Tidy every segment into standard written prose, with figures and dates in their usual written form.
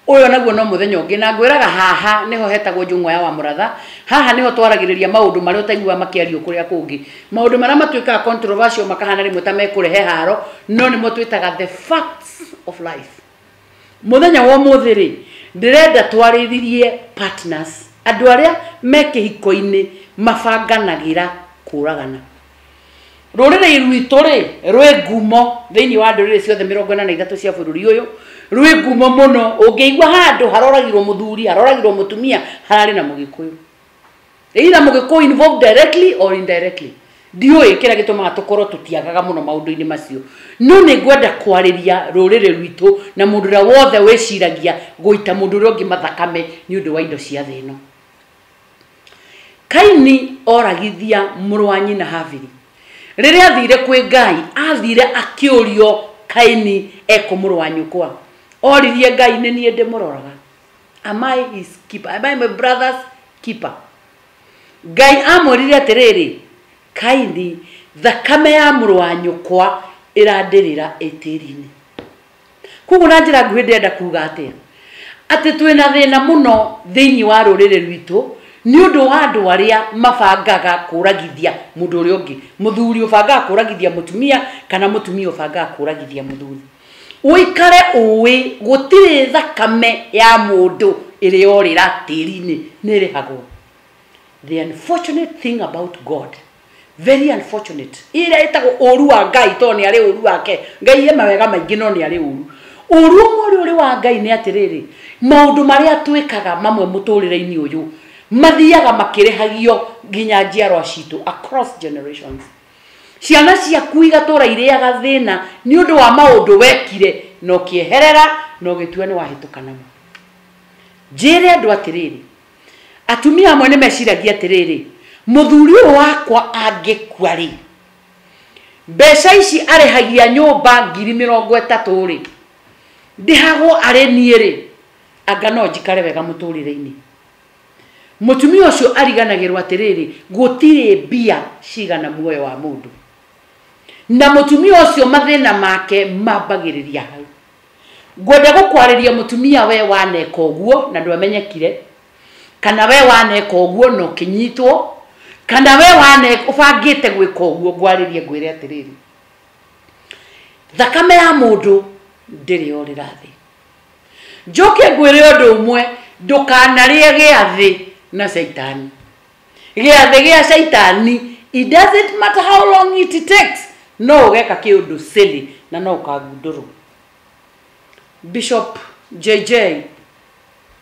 Ũyũ naguo no mũthenya ũngĩ, na ngwĩraga haha nĩho hetagwo Njũng'wa ya Wamũratha. Haha nĩho twaragĩrĩria maũndũ marĩa ũtaiguaga makĩario kũrĩa kũngĩ, maũndũ marĩa matuĩkaga controversial, makahana rĩmwe ta mekũrehe haro, no nĩmo twĩtaga the facts of life. Mũthenya wa ũmũthĩ rĩ, ndĩrenda twarĩrĩrie partners, andũ arĩa me kĩhiko-inĩ mabanganagĩra kũragana. Rũrĩrĩ rwitũ rĩ, rwĩ ngumo thĩinĩ wa ndũrĩrĩ ciothe 43 cia bũrũri ũyũ, rwĩ ngumo mũno. Ũngĩigua handũ haroragirwo mũthuri, haroragirwo mũtumia, hararĩ na Mũgĩkũyũ, either Mũgĩkũyũ involved directly or indirectly. Ndiũĩ kĩrĩa gĩtũmaga tũkorwo tũtiagaga mũno maũndũ-inĩ macio, no nĩ ngwenda kwarĩria rũrĩrĩ rwitũ na mũndũ ũrĩa wothe wĩciragia gũita mũndũ ũrĩa ũngĩ mathakame nĩ ũndũ wa indo cia thĩ ĩno. Kaini oragithia mũrũ wa nyina Habili. Rĩrĩa athire kwĩ Ngai, athire akĩũrio, "Kaini eko mũrũ wa nyũkwa?" Oririe Ngai, "Nĩ niĩ ndĩmũroraga? Am I his keeper? Am I my brother's keeper?" Ngai amwĩrire atĩrĩrĩ, "Kaini, thakame ya mũrũ wa nyũkwa ĩrandĩrĩra ĩ tĩri-inĩ." Koguo na njĩra nguhĩ ndĩrenda kuga atĩa? Atĩ twĩna thĩna mũno thĩinĩ wa rũrĩrĩ rwitũ nĩ ũndũ wa andũ arĩa mabangaga kũragithia mũndũ ũrĩa ũngĩ, mũthuri ũbangaga kũragithia mũtumia kana mũtumia ũbangaga kũragithia mũthuri. Ũikare ũĩ gũtirĩ thakame ya mũndũ ĩrĩ yorĩra tĩri-inĩ, nĩ ĩrĩhagwo. The unfortunate thing about God, very unfortunate, ĩrĩa ĩtagwo ũru wa Ngai, tondũ nĩ arĩ ũru wake. Ngai e mawega maingĩ, no nĩ arĩ ũru. Ũru ũmwe ũrĩa ũrĩ wa Ngai nĩ atĩrĩrĩ, maũndũ marĩa twĩkaga mamwe mũtũrĩre-inĩ ũyũ mathiaga makĩrĩhagio nginya njiarwa citũ, across generations. Ciana ciaku igatũra irĩaga thĩna nĩ ũndũ wa maũndũ wekire na ũkĩeherera na ũgĩtua nĩ wahĩtũka namo. Njĩre andũ atĩrĩrĩ, atumia amwe nĩ meciragia atĩrĩrĩ, mũthuri ũyũ wakwa angĩkua rĩ, mbeca ici arĩhagia nyũmba 30,000 rĩ, ndĩhagwo arĩ niĩ rĩ, anga no njikare wega mũtũrĩre-inĩ. Mũtumia ũcio ariganagĩrwo atĩrĩrĩ, gũtirĩ mbia cigana muoyo wa mũndũ, na mũtumia ũcio mathĩna make mambagĩrĩria hau. Ngwenda gũkwarĩria mũtumia we waneka ũguo na ndwamenyekire, kana we waneka ũguo na ũkĩnyitwo, kana we wane ũbangĩte gwĩka ũguo, ngwarĩrie ngwĩre atĩrĩrĩ, thakame ya mũndũ ndĩrĩ yorĩra thĩ. Njoke ngwĩre ũndũ ũmwe, ndũkanarĩe gĩathĩ na caitani. Gĩathĩ gĩa caitani, it doesn't matter how long it takes, no ũgeka kĩũndũ silly na no ũkagundũrwo. Bishop JJ,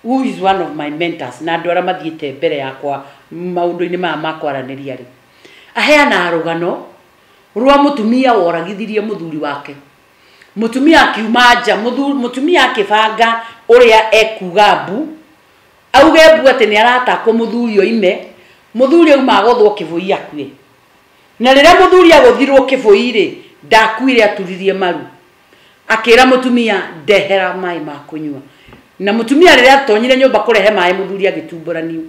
who is one of my mentors na andũ arĩa mathiĩte mbere yakwa maũndũ-inĩ maya ma kwaranĩria rĩ, aheanaga rũgano rwa mũtumia woragithirie mũthuri wake. Mũtumia akiuma nja, mũtumia akĩbanga ũrĩa ekuga mbu, auge mbu atĩ nĩ aratakwo mũthuri oime, mũthuri auma agũthwo kĩbũi akue. Na rĩrĩa mũthuri agũthirwo kĩbũi rĩ, ndakuire, aturirie maru. Akĩra mũtumia, "Ndehera maĩ ma kũnyua." Na mũtumia rĩrĩa atonyire nyũmba kũrehe maĩ, mũthuri agĩtumbũranio.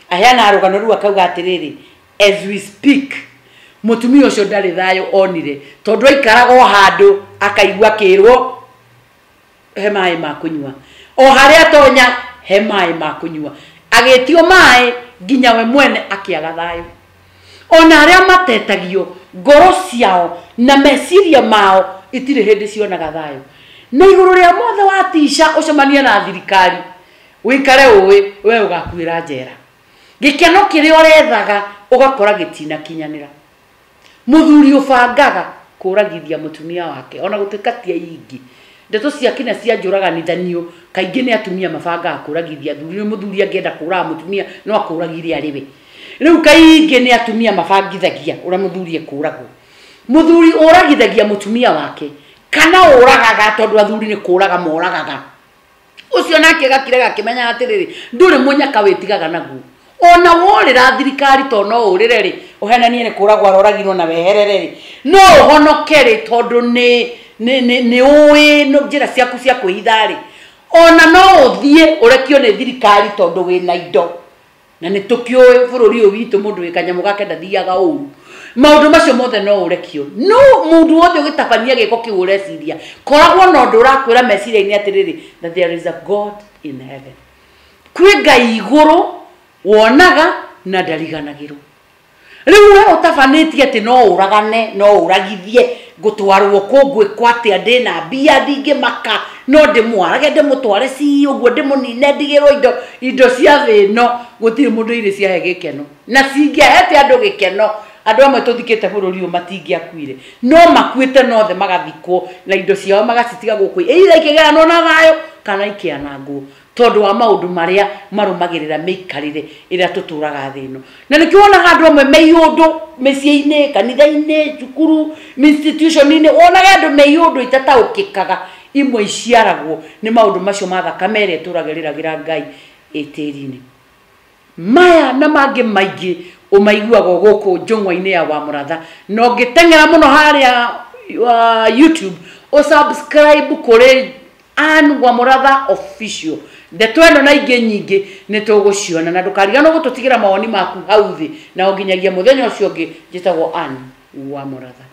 Aheanaga rũgano rũu akauga atĩrĩrĩ, as we speak, mũtumia ũcio ndarĩ thayũ onire, tondũ aikaraga o handũ akaigua akĩrwo, "He maĩ ma kũnyua." O harĩa atonya, "He maĩ ma kũnyua." Agĩtio maĩ nginya we mwene akĩaga thayũ. Ona arĩa matetagio, ngoro ciao na meciria mao itirĩ hĩndĩ cionaga thayũ. Na igũrũ rĩa mothe, watica ũcemanie na thirikari, wĩikare ũĩ we ũgakuĩra njera. Gĩkeno kĩrĩa ũrethaga ũgakora gĩtinakinyanĩra. Mũthuri ũbangaga kũragithia mũtumia wake, ona gũtuĩka ti aingĩ, ndeto cia kinya cia njũraganithanio kaingĩ nĩ atumia mabangaga kũragithia athuri. Rĩu mũthuri angĩenda kũraga mũtumia no akũragire arĩ we. Rĩu kaingĩ nĩ atumia mabangithagia ũrĩa mũthuri ekũragwo. Mũthuri ũragithagia mũtumia wake kana ũragaga, tondũ athuri nĩ kũraga moragaga, ũcio nake gakire gakĩmenya atĩrĩrĩ, ndũrĩ mũnyaka wĩtigaga naguo. Ona worĩra thirikari, to no ũrĩre rĩ, ũhenanie nĩ kũragwo aroragirwo na weherere rĩ, no ũhonoke rĩ, tondũ nĩ ũĩ njĩra ciaku cia kwĩhitha rĩ. Ona no ũthiĩ ũrekio nĩ thirikari tondũ wĩna indo, na nĩ tũkĩũĩ bũrũri ũyũ witũ mũndũ wĩ kanyamũ gake ndathiaga ũru. Maũndũ macio mothe no ũrekio. No mũndũ wothe ũgĩtabania gĩko kĩu ũreciria, koragwo na ũndũ ũrakwĩra meciria-inĩ atĩrĩrĩ, that there is a God in heaven. Kwĩ Ngai igũrũ wonaga na ndariganagĩrwo. Rĩu we ũtabanĩtie atĩ no ũragane, no ũragithie, ngũtwarwo kũ, ngwĩkwo atĩa, ndĩna mbia ndingĩmaka, no ndĩmwarage ndĩmũtware ci ũguo ndĩmũnine ndigĩrwo indo indo cia thĩ ĩno, gũtirĩ mũndũ irĩ ciahe gĩkeno. Na cingĩahete andũ gĩkeno, andũ amwe tũthikĩte bũrũri ũyũ matingĩakuire. No makuĩte nothe magathikwo na indo ciao magacitiga gũkũ, either ikĩgayanwo na thayũ kana ikĩanangwo tondũ wa maũndũ marĩa marũmagĩrĩra mĩikarĩre ĩrĩa tũtũraga thĩ ĩno. Na nĩkĩo wonaga andũ amwe me iũndũ mĩciĩ-inĩ, kanitha-inĩ, cukuru, institution-inĩ, wonaga andũ me iũndũ itataũkĩkaga, imwe iciaragwo nĩ maũndũ macio ma thakame ĩrĩa ĩtũraga ĩrĩragĩra Ngai ĩ tĩri-inĩ. Maya na mangĩ maingĩ ũmaiguaga o gũkũ njũng'wa-inĩ ya Wamũratha. Na ũngĩteng'era mũno harĩa YouTube, ũsubscribe kũrĩ Ann Wamũratha Official. Ndeto ĩno na ingĩ nyingĩ nĩ tũgũciona. Na ndũkariganĩrwo gũtũtigĩra mawoni maku hau thĩ. Na o nginyagia mũthenya ũcio ũngĩ, njĩtagwo Ann Wamũratha.